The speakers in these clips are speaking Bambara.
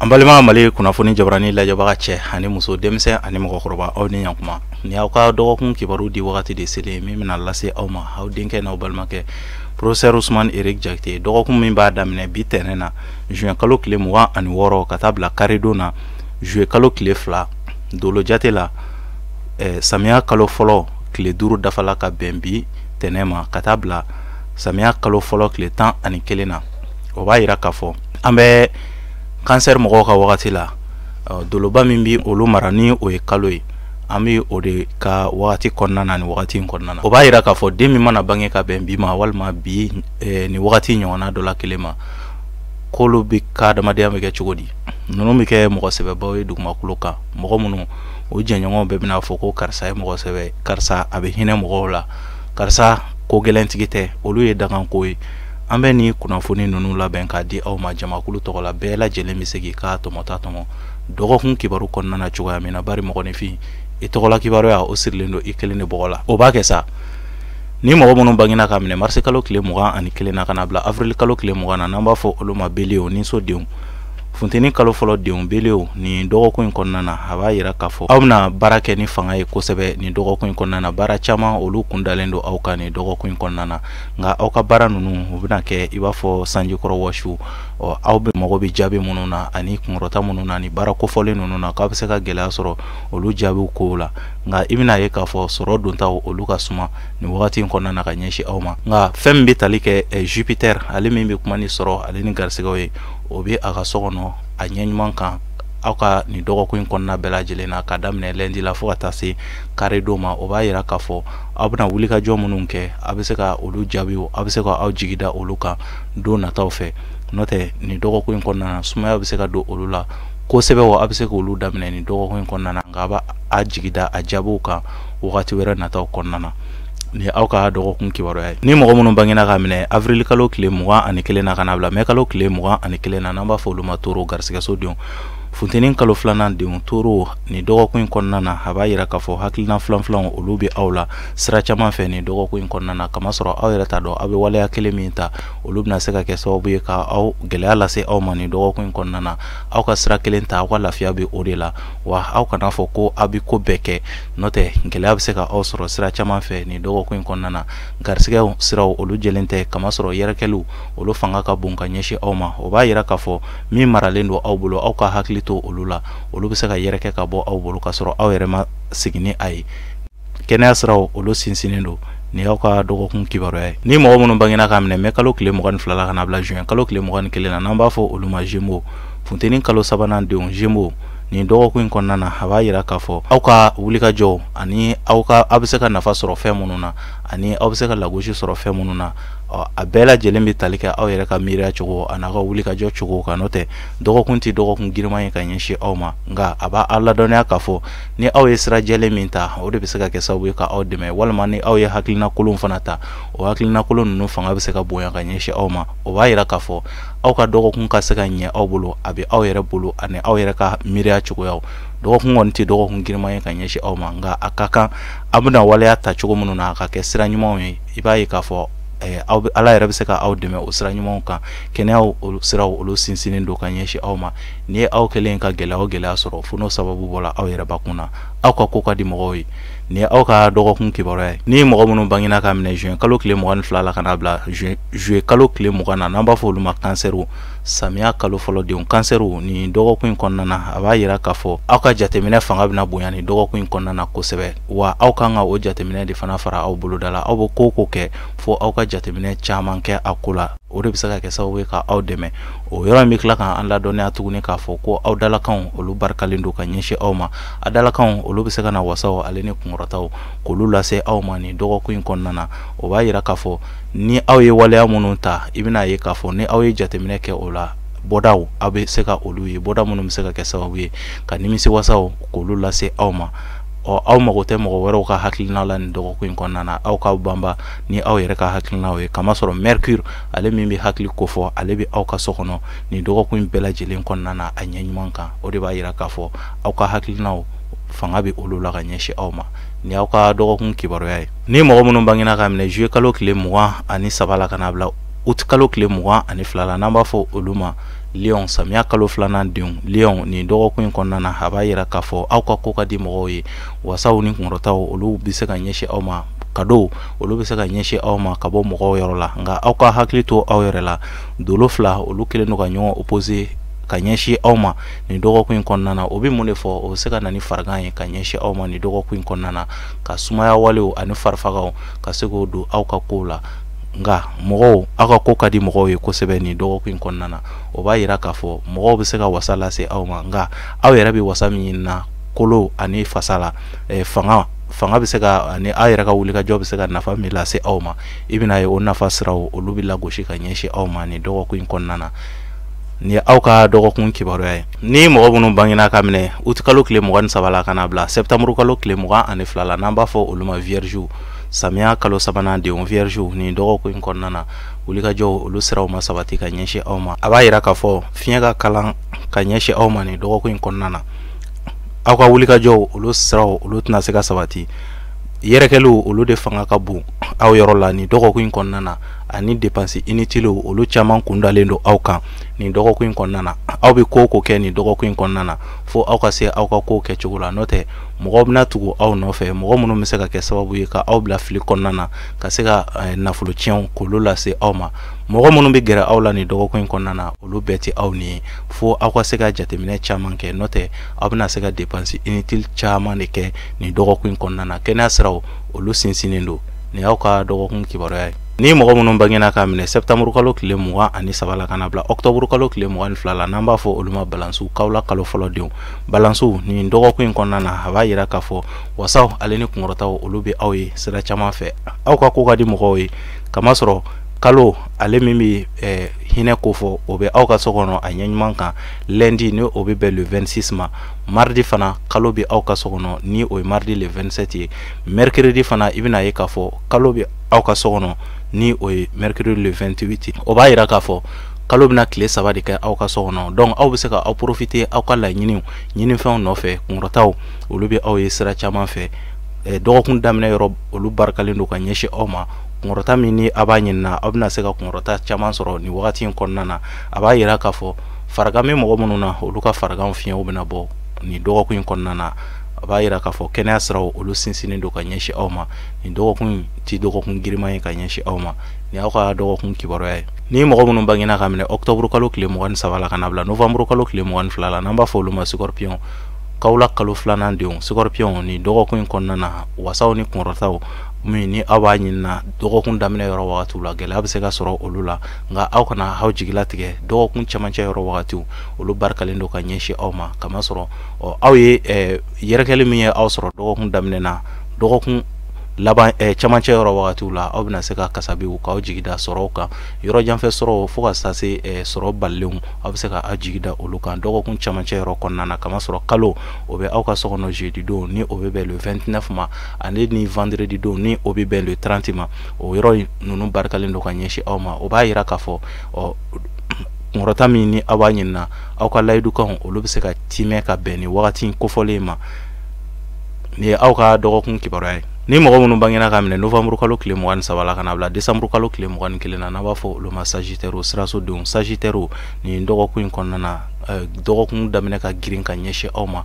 An balima Mali kunnafoni jabarani lajɛbaga cɛ ani muso, denmisɛn ani mɔgɔkɔrɔba, aw ni ɲankuma. Ni aw ka dɔgɔkun kibaru di wagati de selen min bɛna lase aw ma, aw denkɛ n'aw balimakɛ professeur Ousmane Eric Diakité. Dɔgɔkun min b'a daminɛ bi tɛnɛn na, juin kalo tile 26, ka taa bila karidon na, juillet kalo tile 2, dolo jate la, samiya kalo fɔlɔ tile 5 dafala ka bɛn bi tɛnɛn ma, ka taa bila samiya kalo fɔlɔ tile 11 na. O b'a yira k'a fɔ an bɛ cancer mɔgɔw ka wagati la, doloba min bi olu mara ni o ye kalo ye, an bɛ o de ka wagati kɔnɔna na. Ni wagati in kɔnɔna na, o b'a yira k'a fɔ den min mana bange ka bɛn bi ma, walima bi ni wagati ɲɔgɔnna dɔ la kelen ma, k'olu bɛ ka adamadenya bɛ kɛ cogo di? Ninnu bɛ kɛ mɔgɔ sɛbɛbaw ye dugumakolo kan, mɔgɔ minnu o jɛɲɔgɔnw bɛɛ bɛna fɔ ko karisa ye mɔgɔ sɛbɛ, karisa a bɛ hinɛ mɔgɔw la, karisa ko gɛlɛntigi tɛ. Olu ye danganko ye. An bɛ nin kunnafoni ninnu labɛn k'a di aw ma jamakulu tɔgɔ la. Bɛɛ lajɛlen bɛ se k'i ka tɔmɔta tɔmɔ dɔgɔkun kibaru kɔnɔna na cogoya min na, bari mɔgɔninfin i tɔgɔla kibaruya o sirilen don i kelen de bɔgɔ la. O b'a kɛ sa, ni mɔgɔ minnu bangena ka minɛ marisi kalo tile 21 na ka na bila avril kalo tile 20 na, n'an b'a fɔ olu ma belew ni so denw, funteni kalo fɔlɔ denw, belew, nin dɔgɔkun in kɔnɔna na, a b'a yira k'a fɔ aw bɛna baara kɛ ni fanga ye kosɛbɛ nin dɔgɔkun in kɔnɔna na. Baara caman olu kun dalen don aw kan nin dɔgɔkun in kɔnɔna na, nka aw ka baara ninnu u bɛna kɛ i b'a fɔ sanjikɔrɔ wɔsiw. Ɔ, aw bɛ mago bɛ jaabi minnu na ani kunkɔrɔta minnu na ni baara kofɔlen ninnu na, k'aw bɛ se ka gɛlɛya sɔrɔ olu jaabiw kow la. Nka i bɛna ye k'a fɔ sɔrɔ dontaw olu ka suma nin wagati in kɔnɔna na ka ɲɛsin aw ma. Nka fɛn min bɛ tali kɛ Jupiter, ale min bɛ kuma ni sɔrɔ ale ni garisɛgɛw ye, o bɛ a ka so kɔnɔ a ɲɛ ɲuman kan aw ka nin dɔgɔkun in kɔnɔna bɛɛ lajɛlen na, ka daminɛ lundi la fo ka taa se karidon ma. O b'a yira k'a fɔ aw bɛna wulikajɔ minnu kɛ, a bɛ se ka olu jaabiw, a bɛ se ka aw jigi da olu kan don nataw fɛ. N'o tɛ, nin dɔgɔkun in kɔnɔna na, sumaya bɛ se ka don olu la kosɛbɛ wa, a bɛ se k'olu daminɛ nin dɔgɔkun in kɔnɔna na, nka a b'a a jigi da a jaabiw kan wagati wɛrɛ nataw kɔnɔna na. Ni aw ka dɔgɔkun kibaruya ye. Ni mɔgɔ minnu bangena ka minɛ avril kalo tile 21 na ka na bila mai kalo tile 21 na, n'an b'a fɔ olu ma toro, garisɛgɛso denw, funteni kalo filanan denw, toro, nin dɔgɔkun in kɔnɔna na, a b'a yira k'a fɔ hakilina filan filanw olu bɛ aw la sira caman fɛ nin dɔgɔkun in kɔnɔna na, kamasɔrɔ aw yɛrɛ t'a dɔn aw bɛ waleya kelen min ta, olu bɛna se ka kɛ sababu ye ka aw gɛlɛya lase aw ma nin dɔgɔkun in kɔnɔna na. Aw ka sira kelen ta, aw ka lafiya bɛ o de la, wa aw kana fɔ ko aw bɛ ko bɛɛ kɛ, n'o tɛ gɛlɛya bɛ se ka aw sɔrɔ sira caman fɛ nin dɔgɔkun in kɔnɔna na. Garisɛgɛw siraw olu jɛlen tɛ, kamasɔrɔ yɛrɛkɛliw olu fanga ka bon ka ɲɛsin aw ma. O b'a yira k'a fɔ min maralen don aw bolo, aw ka hakili to olu la, olu bɛ se ka yɛrɛkɛ ka bɔ aw bolo ka sɔrɔ aw yɛrɛ ma sigi ni a ye. Kɛnɛya siraw olu sinsinnen don. Ni aw ka dɔgɔkun kibaruya ye. Ni mɔgɔ minnu bangena ka minɛ mai kalo tile 22 la ka na bila juin kalo tile 21 na, n'an b'a fɔ olu ma Gémeaux, funteni kalo sabanan denw, Gémeaux, nin dɔgɔkun in kɔnɔna na, a b'a yira k'a fɔ aw ka wulikajɔw ani aw ka aw bɛ se ka nafa sɔrɔ fɛn minnu na ani aw bɛ se ka lagosi sɔrɔ fɛn minnu na, ɔ, a bɛɛ lajɛlen bɛ tali kɛ aw yɛrɛ ka miiriya cogo ani aw ka wulikajɔ cogo kan. N'o tɛ, dɔgɔkun tɛ dɔgɔkun girinman ye ka ɲɛsin aw ma, nka a b'a aw ladɔnniya k'a fɔ ni aw ye sira jɛlen min ta, o de bɛ se ka kɛ sababu ye ka aw dɛmɛ, walima ni aw ye hakilina kolon fana ta, o hakilina kolon ninnu fanga bɛ se ka bonya ka ɲɛsin aw ma. O b'a yira k'a fɔ aw ka dɔgɔkun ka se ka ɲɛ aw bolo, a bɛ aw yɛrɛ bolo ani aw yɛrɛ ka miiriya cogoyaw. Dɔgɔkun kɔni tɛ dɔgɔkun girinman ye ka ɲɛsin aw ma, nka a ka kan aw bɛna waleya ta cogo minnu na, a ka kɛ sira ɲumanw ye. I b'a ye k'a fɔ aw bɛ, Ala yɛrɛ bɛ se ka aw dɛmɛ o sira ɲumanw kan. Kɛnɛyaw siraw olu sinsinnen don ka ɲɛsin aw ma. Ni ye aw kɛlen ka gɛlɛya o gɛlɛya sɔrɔ, fo n'o sababu bɔra aw yɛrɛ bakun na. Aw ka ko ka di mɔgɔw ye. Ni ye aw ka dɔgɔkun kibaruya ye. Ni mɔgɔ minnu bangena ka minɛ juin kalo tile 22 la ka na bila juillet kalo tile 20 na, n'an b'a fɔ olu ma kansɛriw, samiya kalo fɔlɔ denw, kansɛriw, nin dɔgɔkun in kɔnɔna na, a b'a yira k'a fɔ aw ka jateminɛ fanga bɛna bonya nin dɔgɔkun in kɔnɔna na kosɛbɛ, wa aw kan ka o jateminɛ de fana fara aw boloda la. Aw bɛ ko o ko kɛ, fo aw ka jateminɛ caman kɛ a ko la, o de bɛ se ka kɛ sababu ye ka aw dɛmɛ. O yɔrɔ in bɛ tila k'an ladɔnniya tuguni k'a fɔ ko aw dalakanw olu barikalen don ka ɲɛsin aw ma. A dalakanw olu bɛ se ka na wasaw ale ni kunkɔrɔtaw k'olu lase aw ma nin dɔgɔkun in kɔnɔna na. O b'a yira k'a fɔ ni aw ye waleya minnu ta, i bɛna ye k'a fɔ ni aw ye jateminɛ kɛ o la, bɔdaw aw bɛ se ka olu ye, bɔda minnu bɛ se ka kɛ sababu ye ka nimisiwasaw k'olu lase aw ma. Ɔ, aw mago tɛ mɔgɔ wɛrɛw ka hakilina la nin dɔgɔkun in kɔnɔna na, aw k'aw banba ni aw yɛrɛ ka hakilinaw ye, kamasɔrɔ Mercure, ale min bɛ hakili kofɔ, ale bɛ aw ka so kɔnɔ nin dɔgɔkun in bɛɛ lajɛlen kɔnɔna na a ɲɛ ɲuman kan. O de b'a yira k'a fɔ aw ka hakilinaw fanga bɛ olu la ka ɲɛsin aw ma. Ni aw ka dɔgɔkun kibaruya ye. Ni mɔgɔ minnu bangena ka minɛ juillet kalo tile 23 la ka na bila août kalo tile 22 la, n'an b'a fɔ olu ma Lion, samiya kalo filanan denw, Lion, nin dɔgɔkun in kɔnɔna na, a b'a yira k'a fɔ aw ka ko ka di mɔgɔw ye. Wasaw ni kunkɔrɔtaw, olu bɛ se ka ɲɛsin aw ma. Cadeau, olu bɛ se ka ɲɛsin aw ma ka bɔ mɔgɔw yɔrɔ la, nka aw ka hakili to aw yɛrɛ la. Dolo fila, olu kɛlen don ka ɲɔgɔn opposé ka ɲɛsin aw ma nin dɔgɔkun in kɔnɔna na. O bɛ mun de fɔ? O bɛ se ka na ni farigan ye ka ɲɛsin aw ma nin dɔgɔkun in kɔnɔna na, ka sumaya walew ani farifagaw ka se k'o don aw ka kow la. Nka mɔgɔw, aw ka ko ka di mɔgɔw ye kosɛbɛ nin dɔgɔkun in kɔnɔna na. O b'a yira k'a fɔ mɔgɔw bɛ se ka wasa lase aw ma, nka aw yɛrɛ bɛ wasa min ɲini na kolo ani fasa la, fanga bɛ se ka ani aw yɛrɛ ka wulikajɔ bɛ se ka nafa min lase aw ma, i bɛna ye o nafa siraw, olu bɛ lagosi ka ɲɛsin aw ma nin dɔgɔkun in kɔnɔna na. Nin ye aw ka dɔgɔkun kibaruya ye. Ni mɔgɔ minnu bangena ka minɛ uti kalo tile 23 la ka na bila sɛptanburu kalo tile 22 la, n'an b'a fɔ olu ma vierge, samiya kalo sabanan denw, vierge, nin dɔgɔkun in kɔnɔna na, wulikajɔw, olu siraw ma sabati ka ɲɛsin aw ma. A b'a yira k'a fɔ fiɲɛ ka kalan ka ɲɛsin aw ma nin dɔgɔkun in kɔnɔna na. Aw ka wulikajɔw, olu siraw, olu tɛna se ka sabati. Yɛrɛkɛliw, olu de fanga ka bon aw yɔrɔ la nin dɔgɔkun in kɔnɔna na, ani dépense inutile, olu caman kun dalen don aw kan nin dɔgɔkun in kɔnɔna na. Aw bɛ ko o ko kɛ nin dɔgɔkun in kɔnɔna na, fo aw ka se aw ka kow kɛcogo la, n'o tɛ mɔgɔw bɛna tugu aw nɔfɛ, mɔgɔ minnu bɛ se ka kɛ sababu ye ka aw bila fili kɔnɔna na, ka se ka nafolo tiɲɛw k'olu lase aw ma. Mɔgɔ minnu bɛ gɛrɛ aw la nin dɔgɔkun in kɔnɔna na, olu bɛɛ tɛ aw ni ye. Fo aw ka se ka jateminɛ caman kɛ, n'o tɛ aw bɛna se ka dépense inutile caman de kɛ nin dɔgɔkun in kɔnɔna na. Kɛnɛya siraw, olu sinsinnen don. Nin y'aw ka dɔgɔkun kibaruya ye. Ni mɔgɔ minnu bangena k'a minɛ sɛptanburu kalo tile 23 la ka na bila ɔkutɔburu kalo tile 22 la, n'an b'a fɔ olu ma balansiw, kawula kalo fɔlɔ denw, balansiw, nin dɔgɔkun in kɔnɔna na, a b'a yira k'a fɔ wasaw ale ni kunkɔrɔtaw, olu bɛ aw ye sira caman fɛ. Aw ka ko ka di mɔgɔw ye, kamasɔrɔ kalo ale min bɛ hinɛ kofɔ, o bɛ aw ka so kɔnɔ a ɲɛ ɲuman kan lundi, ni o bɛ bɛn le 26 ma. Mardi fana, kalo bɛ aw ka so kɔnɔ, ni o ye mardi le 27 ye. Mercredi fana, i bɛna ye k'a fɔ kalo bɛ aw ka so kɔnɔ, ni o ye mercredi le 28. O b'a yira k'a fɔ kalo bɛna tile 3 de kɛ aw ka so kɔnɔ. Donc aw bɛ se ka aw profiter aw ka laɲiniw ɲinifɛnw nɔfɛ. Kunkɔrɔtaw, olu bɛ aw ye sira caman fɛ. Dɔgɔkun daminɛ yɔrɔ, olu barikalen don ka ɲɛsin aw ma. Kunkɔrɔta min ni a b'a ɲinina, aw bɛna se ka kunkɔrɔta caman sɔrɔ nin wagati in kɔnɔna na. A b'a yira k'a fɔ farigan bɛ mɔgɔ minnu na, olu ka farigan fiɲɛw bɛna bɔ nin dɔgɔkun in kɔnɔna na. A b'a yira k'a fɔ kɛnɛya siraw, olu sinsinnen don ka ɲɛsin aw ma. Nin dɔgɔkun ti dɔgɔkun giriman ye ka ɲɛsin aw ma. Nin y'aw ka dɔgɔkun kibaruya ye. Ni mɔgɔ minnu bangena ka minɛ ɔkutɔburu kalo tile 23 la ka na bila novanburu kalo tile 22 la, n'an b'a fɔ olu ma scorpion, kawula kalo filanan denw, scorpion, nin dɔgɔkun in kɔnɔna na, wasaw ni kunkɔrɔtaw min ni aw b'a ɲinina dɔgɔkun daminɛ yɔrɔ wagatiw la, gɛlɛya bɛ se ka sɔrɔ olu la, nka aw kana aw jigi latigɛ. Dɔgɔkun cɛmancɛ yɔrɔ wagatiw, olu barikalen don ka ɲɛsin aw ma, kamasɔrɔ aw ye yɛrɛkɛli min ye aw sɔrɔ dɔgɔkun daminɛ na, dɔgɔkun laban cɛmancɛ yɔrɔ wagatiw la, aw bɛna se ka kasabiw k'aw jigi da sɔrɔw kan, yɔrɔ janfɛ sɔrɔw, fo ka taa se sɔrɔ balilenw, aw bɛ se ka aw jigi da olu kan dɔgɔkun cɛmancɛ yɔrɔ kɔnɔna na, kamasɔrɔ kalo o bɛ aw ka so kɔnɔ jeudi don, ni o bɛ bɛn le 29 ma, ale ni vendredi don, ni o bɛ bɛn le 30 ma. O yɔrɔ ninnu barikalen don ka ɲɛsin aw ma. O b'a yira k'a fɔ kunkɔrɔta min ni aw b'a ɲinina, aw ka layidukanw, olu bɛ se ka timɛ ka bɛn nin wagati in kofɔlen ma. Nin ye aw ka dɔgɔkun kibaruya ye. Ni mɔgɔ minnu bangena ka minɛ novanburu kalo tile 23 la ka na bila desanburu kalo tile 21 na, n'an b'a fɔ olu ma sagittaire, siraso denw, sagittaire, nin dɔgɔkun in kɔnɔna na, dɔgɔkun daminɛ ka girin ka ɲɛsin aw ma,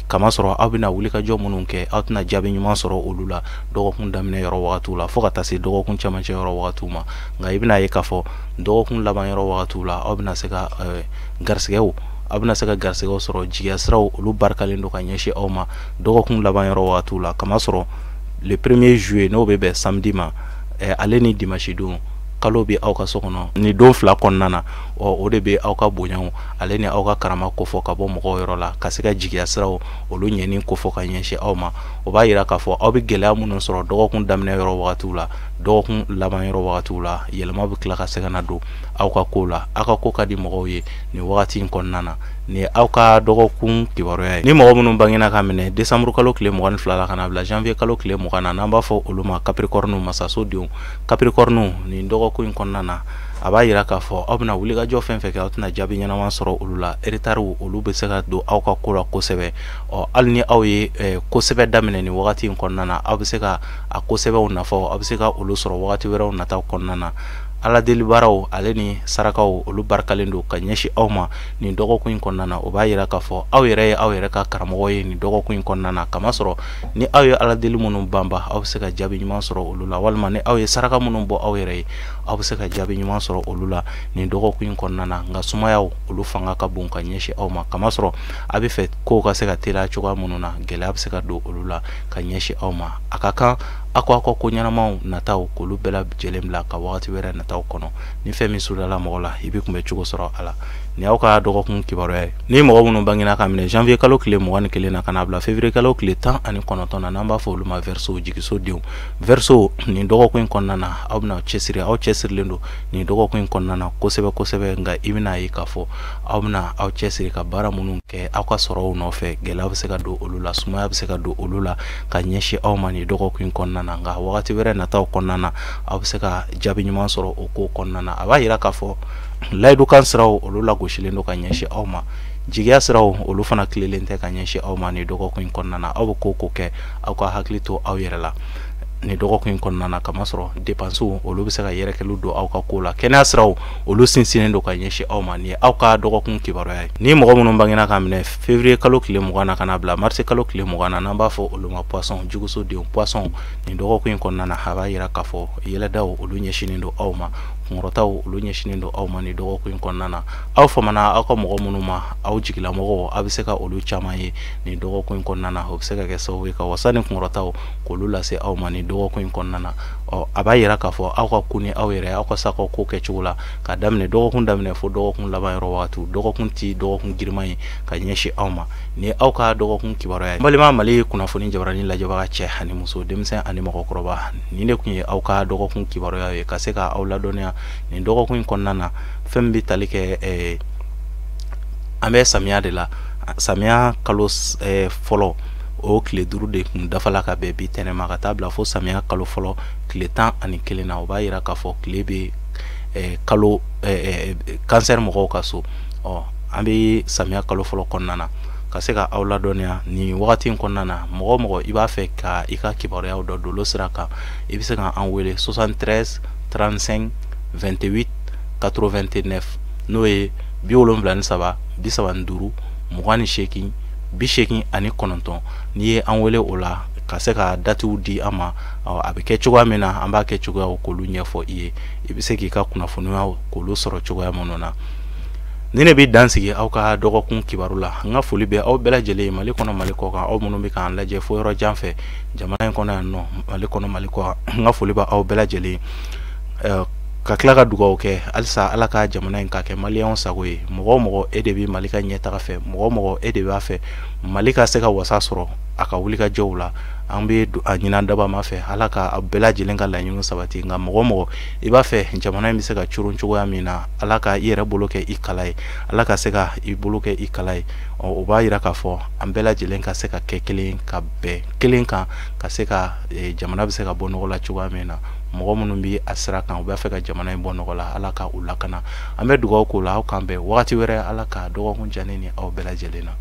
kamasɔrɔ aw bɛna wulikajɔ minnu kɛ, aw tɛna jaabi ɲuman sɔrɔ olu la dɔgɔkun daminɛ yɔrɔ wagatiw la, fo ka taa se dɔgɔkun cɛmancɛ yɔrɔ wagatiw ma. Nka i bɛna ye k'a fɔ dɔgɔkun laban yɔrɔ wagatiw la, aw bɛna se ka garisɛgɛw, aw bɛna se ka garisɛgɛw sɔrɔ. Jigiya siraw, olu barikalen don ka ɲɛsin aw ma dɔgɔkun laban yɔrɔ wagatiw la, kamasɔrɔ le 1er juillet, n'o bɛ bɛn samedi ma, ale ni dimanche don, kalo bɛ aw ka so kɔnɔ nin don fila kɔnɔna na. O de bɛ aw ka bonyaw ale ni aw ka karama kofɔ ka bɔ mɔgɔw yɔrɔ la, ka se ka jigiya siraw olu ɲɛni kofɔ ka ɲɛsin aw ma. O b'a yira k'a fɔ aw bɛ gɛlɛya minnu sɔrɔ dɔgɔkun daminɛ yɔrɔ wagatiw la, dɔgɔkun laban yɔrɔ wagatiw la, yɛlɛma bɛ tila ka se ka na don aw ka kow la. Aw ka ko ka di mɔgɔw ye nin wagati in kɔnɔna na. Nin ye aw ka dɔgɔkun kibaruya ye. Ni mɔgɔ minnu bangena ka minɛ desanburu kalo tile 22 la ka na bila janvier kalo tile 20 na, n'an b'a fɔ olu ma capricorne, masaso denw, capricorne, nin dɔgɔkun in kɔnɔna na, a b'a yira k'a fɔ aw bɛna wulikajɔ fɛn fɛn kɛ, aw tɛna jaabi ɲɛnama sɔrɔ olu la. Retard, olu bɛ se ka don aw ka ko la kosɛbɛ. Hali ni aw ye kosɛbɛ daminɛ nin wagati in kɔnɔna na, aw bɛ se ka a kosɛbɛw nafaw, aw bɛ se ka olu sɔrɔ wagati wɛrɛw nataw kɔnɔna na. Ala deli baaraw ale ni sarakaw olu barikalen don ka ɲɛsin aw ma nin dɔgɔkun in kɔnɔna na. O b'a yira k'a fɔ aw yɛrɛ ye aw yɛrɛ ka karamɔgɔ ye nin dɔgɔkun in kɔnɔna na, kamasɔrɔ ni aw ye ala deli minnu banba, aw bɛ se ka jaabi ɲuman sɔrɔ olu la, walima ni aw ye saraka minnu bɔ aw yɛrɛ ye, aw bɛ se ka jaabi ɲuman sɔrɔ olu la nin dɔgɔkun in kɔnɔna na. Nka sumayaw olu fanga ka bon ka ɲɛsin aw ma, kamasɔrɔ a bɛ fɛ kow ka se ka teliya cogoya minnu na, gɛlɛya bɛ se ka don olu la ka ɲɛsin aw ma. A ka kan aw ko aw ka ko ɲɛnamaw nataw k'olu bɛɛ lajɛlen bila ka wagati wɛrɛ nataw kɔnɔ. Ni fɛn min sudala mɔgɔ la, i bɛ kunbɛ cogo sɔrɔ a la. Ni aw ka dɔgɔkun kibaruya ye. Ni mɔgɔ minnu bangena ka minɛ janvier kalo tile 21 na ka n'a bila février kalo tile 19 na, n'an b'a fɔ olu ma Verseau, jigiso denw. Verseau, nin dɔgɔkun in kɔnɔna na, aw bɛna cɛsiri, aw cɛsirilen don nin dɔgɔkun in kɔnɔna na kosɛbɛ kosɛbɛ. Nka i bɛna ye k'a fɔ aw bɛna aw cɛsiri ka baara minnu kɛ aw ka sɔrɔw nɔfɛ, gɛlɛya bɛ se ka don olu la, sumaya bɛ se ka don olu la ka ɲɛsin aw ma nin dɔgɔkun in kɔnɔna na. Nka wagati wɛrɛ nataw kɔnɔna na, aw bɛ se ka jaabi ɲuman sɔrɔ o ko kɔnɔna na. A b'a yira k'a fɔ layidukan siraw olu lagosilen don ka ɲɛsin aw ma, jigiya siraw olu fana tilelen tɛ ka ɲɛsin aw ma nin dɔgɔkun in kɔnɔna na. Aw bɛ ko ko kɛ, aw ka hakili to aw yɛrɛ la nin dɔgɔkun in kɔnɔna na, kamasɔrɔ dépenses olu bɛ se ka yɛrɛkɛliw don aw ka ko la. Kɛnɛya siraw olu sinsinnen don ka ɲɛsin aw ma. Nin ye aw ka dɔgɔkun kibaruya ye. Ni mɔgɔ minnu bangena ka minɛ février kalo tile 20 na ka n'a bila mars kalo tile 20 na, n'an b'a fɔ olu ma poisson, juguso denw poisson, nin dɔgɔkun in kɔnɔna na, a b'a yira k'a fɔ yɛlɛdaw olu ɲɛsinnen don aw ma, kunkɔrɔtaw olu ɲɛsinnen don aw ma nin dɔgɔkun in kɔnɔna na. Aw famana aw ka mɔgɔ minnu ma, aw jigilamɔgɔw, aw bɛ se ka olu caman ye nin dɔgɔkun in kɔnɔna na. O bɛ se ka kɛ sababu ye ka wasa ni kunkɔrɔtaw k'olu lase aw ma nin dɔgɔkun in kɔnɔna na. Ɔ, a b'a yira k'a fɔ aw ka ko ni aw yɛrɛ, aw ka se aw ka ko kɛcogo la, ka daminɛ dɔgɔkun daminɛ fo dɔgɔkun laban yɔrɔ wagatiw. Dɔgɔkun ti dɔgɔkun giriman ye ka ɲɛsin aw ma. Nin ye aw ka dɔgɔkun kibaruya ye. Balima Mali kunnafoni jabarani lajɛbaga cɛ ani muso, denmisɛn ani mɔgɔkɔrɔba, nin de tun ye aw ka dɔgɔkun kibaruya ye, ka se ka aw ladɔnniya nin dɔgɔkun in kɔnɔna na fɛn min bɛ tali kɛ an bɛ samiya de la. Samiya kalo fɔlɔ o tile 5 de kun dafala ka bɛn bi tɛnɛ ma, ka taa bila fo samiya kalo fɔlɔ tile 11 na. O b'a yira k'a fɔ tile bɛ kalo cancer mɔgɔw ka so. Ɔ, an bɛ samiya kalo fɔlɔ kɔnɔna na, ka se ka aw ladɔnniya nin wagati in kɔnɔna na. Mɔgɔ mɔgɔ i b'a fɛ ka i ka kibaruyaw dɔn dolo sira kan, i bɛ se ka an wele 73 35 28 89, n'o ye 73 35 28 89. N'i ye an wele o la, ka se ka datiw di an ma, a bɛ kɛ cogoya min na, an b'a kɛ cogoyaw k'olu ɲɛfɔ i ye, i bɛ se k'i ka kunnafoniyaw k'olu sɔrɔ cogoya minnu na. Ni ne bɛ dan sigi aw ka dɔgɔkun kibaru la. N ka foli bɛ aw bɛɛ lajɛlen Mali kɔnɔ, Mali kɔ kan, aw minnu bɛ k'an lajɛ fo yɔrɔ jan fɛ jamana in kɔnɔ yan nɔ, Mali kɔnɔ, Mali kɔ kan. N ka foli bɛ aw bɛɛ lajɛlen, ka tila ka dugawu kɛ halisa Ala ka jamana in ka kɛ maliyɛnw sago ye. Mɔgɔ o mɔgɔ e de bɛ Mali ka ɲɛtaga fɛ, mɔgɔ o mɔgɔ e de b'a fɛ Mali ka se ka wasa sɔrɔ a ka wulikajɔw la, an bɛ a ɲini dabama fɛ Ala ka a bɛɛ lajɛlen ka laɲiniw sabati. Nka mɔgɔ o mɔgɔ i b'a fɛ jamana in bɛ se ka coron cogoya min na, Ala ka i yɛrɛ bolo kɛ i kala ye, Ala ka se ka i bolo kɛ i kala ye. Ɔ, o b'a yira k'a fɔ an bɛɛ lajɛlen ka se ka kɛ kelen, ka bɛn kelen kan, ka se ka jamana bɛ se ka bɔ nɔgɔ la cogoya min na. Mɔgɔ minnu bɛ a sira kan, u b'a fɛ ka jamana in bɔ nɔgɔ la, Ala ka u lakana. An bɛ dugawu k'o la. Aw k'an bɛn wagati wɛrɛ, Ala ka dɔgɔkun diya ne ni aw bɛɛ lajɛlen na.